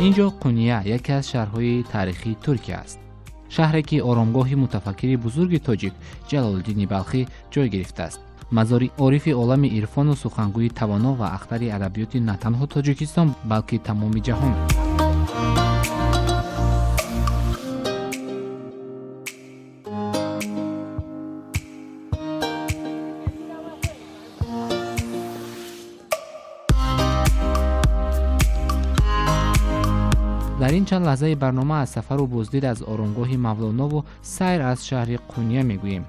Ин ҷо Қуния яке аз шаҳрҳои таърихии Туркия аст, шаҳре ки оромгоҳи мутафаккири бузурги тоҷик Ҷалолиддини Балхӣ ҷой гирифтааст, мазори орифи олами ирфону сухангӯи тавоно ва ахтари адабиёти на танҳо Тоҷикистон, балки тамоми ҷаҳон. Дар ин чанд лаҳзаи барнома аз сафару боздид аз оромгоҳи Мавлонову сайр аз шаҳри Қуния мегӯем.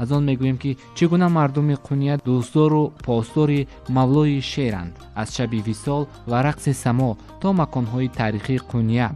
Аз он мегӯем, ки чӣ гуна мардуми Қуния дӯстдору посдори мавлои шеъранд, аз шаби висол ва рақси само то маконҳои таърихии Қуния,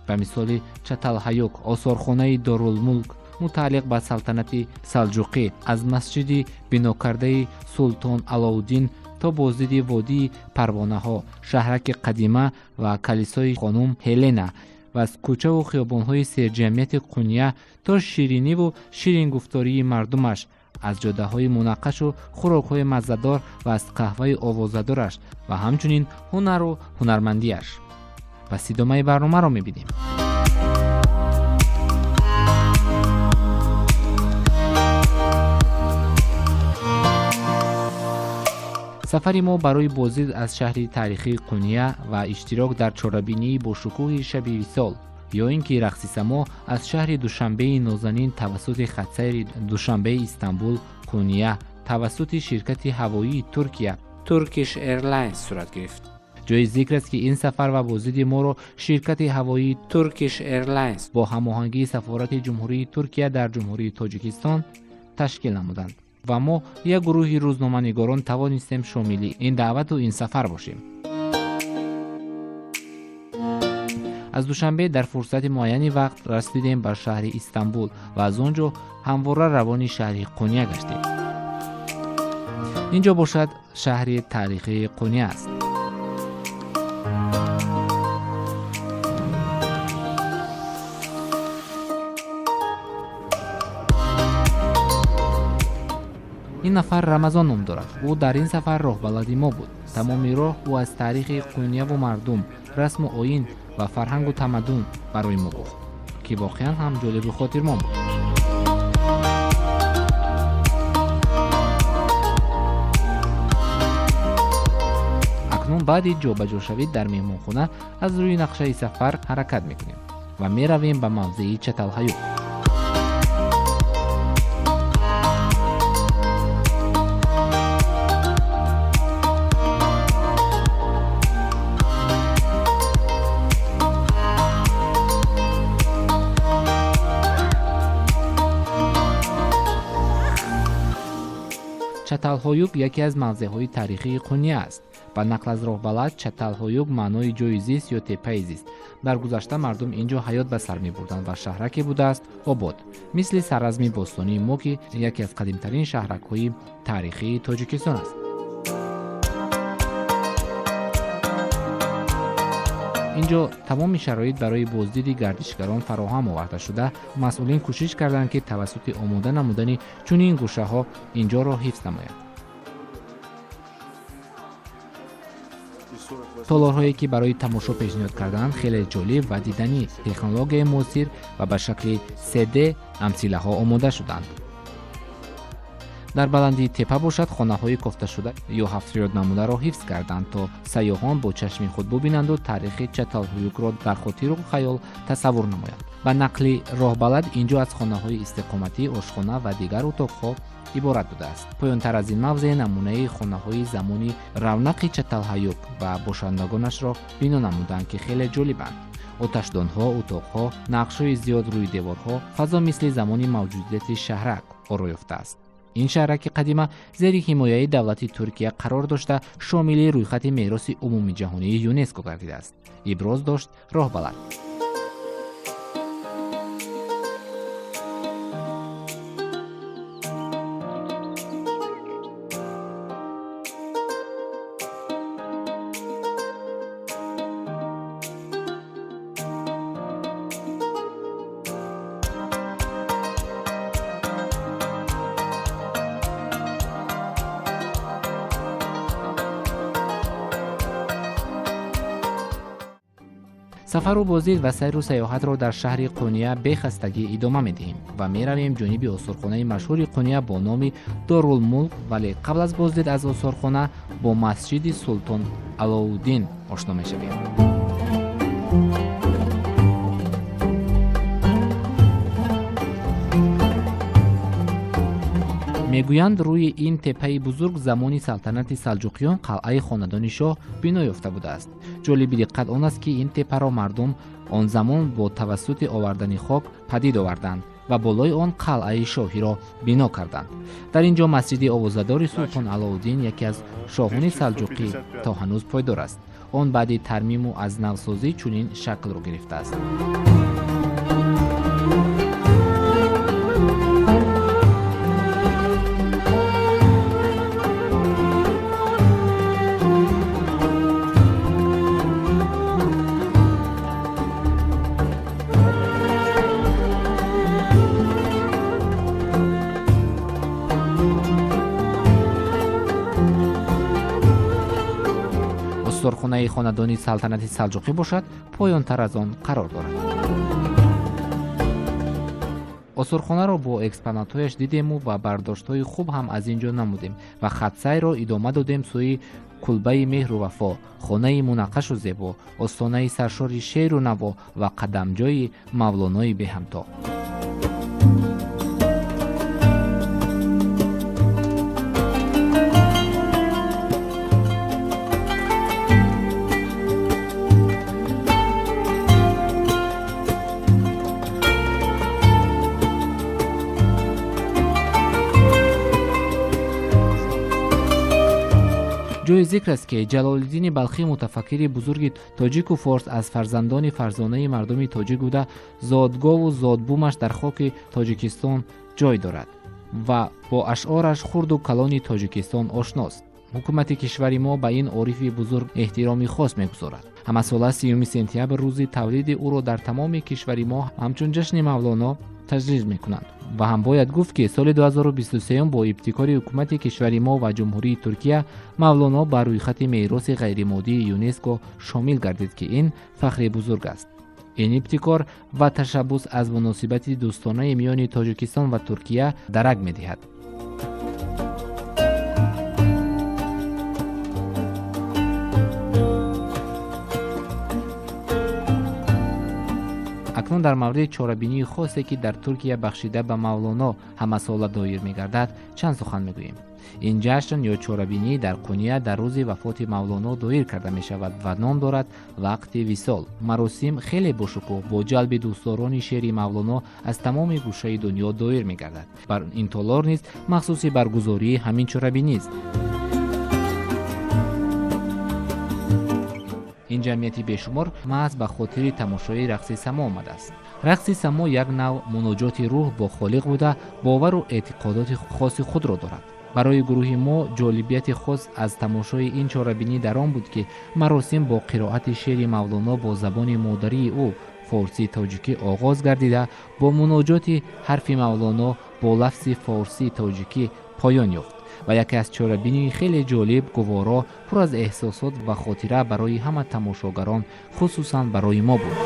ба мисоли Чаталҳаюк, осорхонаи Дорулмулк мутааллиқ ба салтанати Салҷуқӣ, аз масҷиди бинокардаи Султон Алоуддин то боздиди водии парвонаҳо, шаҳраки қадима ва калисои хонум Ҳелена ва аз кӯчаву хиёбонҳои серҷамъияти Қуния то шириниву ширингуфтории мардумаш, аз ҷодаҳои мунаққашу хӯрокҳои маззадор ва аз қаҳваи овозадораш ва ҳамчунин ҳунару ҳунармандиаш. Пас идомаи барномаро мебинем. Сафари мо барои боздид аз шаҳри таърихии Қуния ва иштирок дар чорабинии бошукӯҳи шаби висол ё ин ки рақси само аз шаҳри Душанбеи нозанин тавассути хатсайри Душанбеи Истанбул Қуния тавассути ширкати ҳавоии Туркия Turkish Airlines сурат гирифт. Ҷои зикр аст, ки ин сафар ва боздиди моро ширкати ҳавоии Turkish Airlines бо ҳамоҳангии сафорати Ҷумҳурии Туркия дар Ҷумҳурии Тоҷикистон ташкил намуданд ва мо як гурӯҳи рӯзноманигорон тавонистем шомили ин даъвату ин сафар бошем. Аз Душанбе дар фурсати муайяни вақт расидем ба шаҳри Истанбул ва аз он ҷо ҳамвора равони шаҳри Қуния гаштем. Ин ҷо бошад шаҳри таърихии Қуния аст. Ин нафар Рамазон ном дорад. Ӯ дар ин сафар роҳбалади мо буд. Тамоми роҳ ӯ аз таърихи Қунияву мардум, расму оин ва фарҳангу тамаддун барои мо гуфт, ки воқеан ҳам ҷолибу хотирмон буд. Акнун баъди ҷобаҷошавӣ дар меҳмонхона аз рӯи нақшаи сафар ҳаракат мекунем ва меравем ба мавзеи Чаталҳаюк. Чаталҳоюк яке аз мавзеъҳои таърихии Қуния аст. Ба нақл аз роҳбалад, Чаталҳоюк маънои ҷои зист ё теппаи зист. Дар гузашта мардум ин ҷо ҳаёт ба сар мебурданд ва шаҳраке будааст обод, мисли сарразми бостонии мо, ки яке аз қадимтарин шаҳракҳои таърихии Тоҷикистон аст. Ин ҷо тамоми шароит барои боздиди гардишгарон фароҳам оварда шуда, масъулин кӯшиш карданд, ки тавассути омода намудани чунин гӯшаҳо ин ҷоро ҳифз намоянд. Толорҳое ки барои тамошо пешниҳод карданд, хеле ҷолиб ва диданӣ, технологияи муосир ва ба шакли 3D амсилаҳо омода шуданд. Дар баландии теппа бошад, хонаҳои кофташуда ё ҳафтриёднамударо ҳифз карданд, то сайёҳон бо чашми худ бубинанду таърихи Чаталҳуюкро дар хотиру хаёл тасаввур намоянд. Ба нақли роҳбалад, ин ҷо аз хонаҳои истиқоматӣ, ошхона ва дигар утоқҳо иборат будааст. Поёнтар аз ин мавзеъ намунаи хонаҳои замони равнақи Чаталҳаюк ва бошандагонашро бино намуданд, ки хеле ҷолибанд. Оташдонҳо, утоқҳо, нақшҳои зиёд рӯи деворҳо, фазо мисли замони мавҷудияти шаҳрак оро ёфтааст. Ин шаҳраки қадима зери ҳимояи давлати Туркия қарор дошта, шомили рӯйхати мероси умумиҷаҳонии ЮНЕСКО гардидааст, иброз дошт роҳбалад. Сафару боздид ва сайру сайёҳатро дар шаҳри Қуния бехастагӣ идома медиҳем ва меравем ҷониби осорхонаи машҳури Қуния бо номи Дорулмулк, вале қабл аз боздид аз осорхона бо масҷиди Султон Алоуддин ошно мешавем. Мегӯянд, рӯи ин теппаи бузург замони салтанати салҷуқиён қалъаи хонадони шоҳ бино ёфта будааст. Ҷолиби диққат он аст, ки ин теппаро мардум он замон бо тавассути овардани хок падид оварданд ва болои он қалъаи шоҳиро бино карданд. Дар ин ҷо масҷиди овозадори Султон Алоуддин, яке аз шоҳони салҷуқӣ, то ҳанӯз пойдор аст. Он баъди тармиму аз навсозӣ чунин шаклро гирифтааст. Осорхонаи хонадони салтанати салҷуқӣ бошад, поёнтар аз он қарор дорад. Осорхонаро бо экспонатҳояш дидему ва бардоштҳои хуб ҳам аз ин ҷо намудем ва хатсайрро идома додем сӯи кулбаи меҳру вафо, хонаи мунаққашу зебо, остонаи саршори шеъру наво ва қадамҷои Мавлонои беҳамто. Ҷои зикр аст, ки Ҷалолиддини Балхӣ, мутафаккири бузурги тоҷику форс, аз фарзандони фарзонаи мардуми тоҷик буда, зодгову зодбумаш дар хоки Тоҷикистон ҷой дорад ва бо ашъораш хурду калони Тоҷикистон ошност. Ҳукумати кишвари мо ба ин орифи бузург эҳтироми хос мегузорад. Ҳамасола 30 сентябр рӯзи тавлиди ӯро дар тамоми кишвари мо ҳамчун ҷашни Мавлоно таҷлил мекунанд. Ва ҳам бояд гуфт, ки соли 2023 бо ибтикори ҳукумати кишвари мо ва Ҷумҳурии Туркия Мавлоно ба рӯйхати мероси ғайримоддии ЮНЕСКО шомил гардид, ки ин фахри бузург аст. Ин ибтикор ва ташаббус аз муносибати дӯстонаи миёни Тоҷикистон ва Туркия дарак медиҳад. Акнун дар мавриди чорабинии хосе, ки дар Туркия бахшида ба Мавлоно ҳамасола доир мегардад, чанд сухан мегӯем. Ин ҷашн ё чорабинӣ дар Қуния дар рӯзи вафоти Мавлоно доир карда мешавад ва ном дорад Вақти висол. Маросим хеле бошукӯҳ бо ҷалби дӯстдорони шеъри Мавлоно аз тамоми гӯшаи дунё доир мегардад. Бар ин толор низ махсуси баргузории ҳамин чорабинист. Ин ҷамъияти бешумор маҳз ба хотири тамошои рақси само омадааст. Рақси само як нав муноҷоти рӯҳ бо Холиқ буда, бовару эътиқодоти хоси худро дорад. Барои гурӯҳи мо ҷолибияти хос аз тамошои ин чорабинӣ дар он буд, ки маросим бо қироати шеъри Мавлоно бо забони модарии ӯ, форсии тоҷикӣ, оғоз гардида, бо муноҷоти ҳарфи Мавлоно бо лафзи форсии тоҷикӣ поён ёфт ва яке аз чорабинии хеле ҷолиб, гуворо, пур аз эҳсосот ва хотира барои ҳама тамошогарон, хусусан барои мо буд.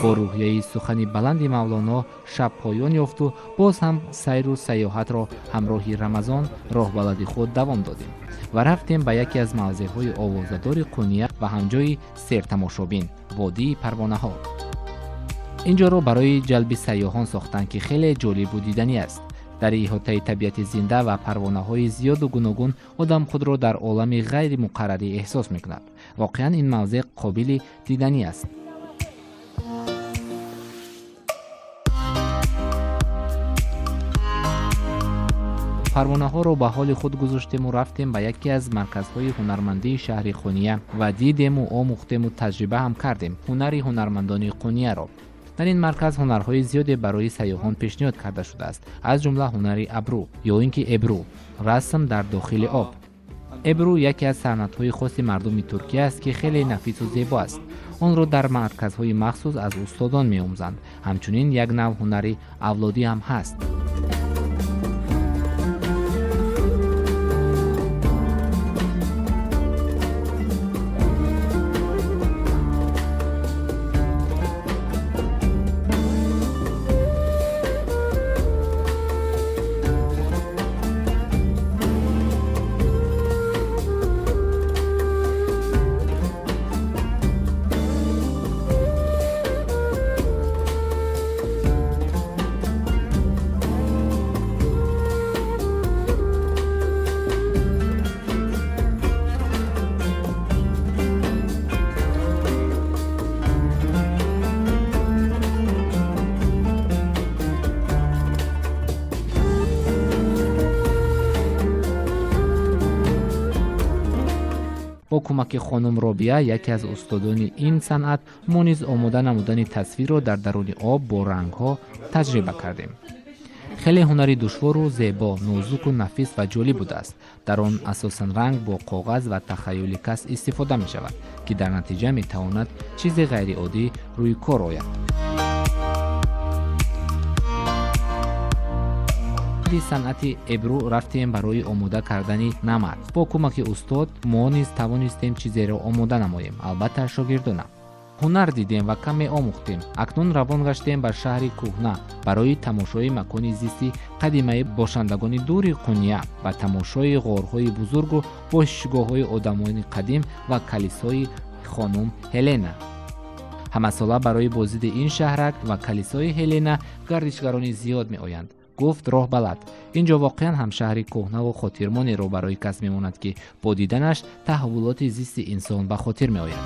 Бо рӯҳияи сухани баланди Мавлоно шаб поён ёфту боз ҳам сайру сайёҳатро ҳамроҳи Рамазон, роҳбалади худ, давом додем ва рафтем ба яке аз мавзеъҳои овозадори Қуния ва ҳамҷои сертамошобин, водии парвонаҳо. Ин ҷоро барои ҷалби сайёҳон сохтанд, ки хеле ҷолибу диданӣ аст. Дар иҳотаи табиати зинда ва парвонаҳои зиёду гуногун одам худро дар олами ғайримуқаррарӣ эҳсос мекунад. Воқеан ин мавзеъ қобили диданӣ аст. Парвонаҳоро ба ҳоли худ гузоштему рафтем ба яке аз марказҳои ҳунармандии шаҳри Қуния ва дидему омӯхтему таҷриба ҳам кардем ҳунари ҳунармандони Қунияро. Дар ин марказ ҳунарҳои зиёде барои сайёҳон пешниҳод карда шудааст, аз ҷумла ҳунари абрӯ ё ин ки эбру, расм дар дохили об. Эбру яке аз санъатҳои хоси мардуми Туркия аст, ки хеле нафису зебо аст. Онро дар марказҳои махсус аз устодон меомӯзанд. Ҳамчунин як нав ҳунари авлодӣ ҳам ҳаст. Бо кӯмаки хонум Робия, яке аз устодони ин санъат, мо низ омода намудани тасвирро дар даруни об бо рангҳо таҷриба кардем. Хеле ҳунари душвору зебо, нозуку нафис ва ҷолиб будааст. Дар он асосан ранг бо коғаз ва тахаюли кас истифода мешавад, ки дар натиҷа метавонад чизи ғайриоддӣ рӯи кор ояд. Санъати эбру рафтем барои омода кардани намак. Бо кӯмаки устод мо низ тавонистем чизеро омода намоем, албатта шогирдона. Ҳунар дидем ва каме омӯхтем. Акнун равон гаштем ба шаҳри кӯҳна барои тамошои макони зисти қадимаи бошандагони дури Қуния ва тамошои ғорҳои бузургу бошишгоҳҳои одамони қадим ва калисои хонум Ҳелена. Ҳамасола барои боздиди ин шаҳрак ва калисои Ҳелена гардишгарони зиёд меоянд. Гуфт роҳбалад. Ин ҷо воқеан ҳам шаҳри кӯҳнаву хотирмонеро барои кас мемонад, ки бо диданаш таҳаввулоти зисти инсон ба хотир меояд.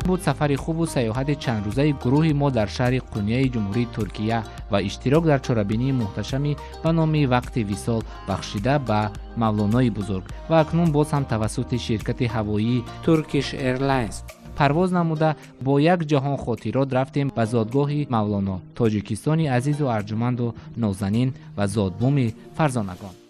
Буд сафари хубу сайёҳати чандрӯзаи гурӯҳи мо дар шаҳри Қунияи Ҷумҳурии Туркия ва иштирок дар чорабинии муҳташами ба номи вақти висол бахшида ба Мавлонои бузург ва акнун боз ҳам тавассути ширкати ҳавоии Turkish Airlines парвоз намуда бо як ҷаҳон хотирот рафтем ба зодгоҳи Мавлоно, Тоҷикистони азизу арҷуманду нозанин ва зодбуми фарзонагон.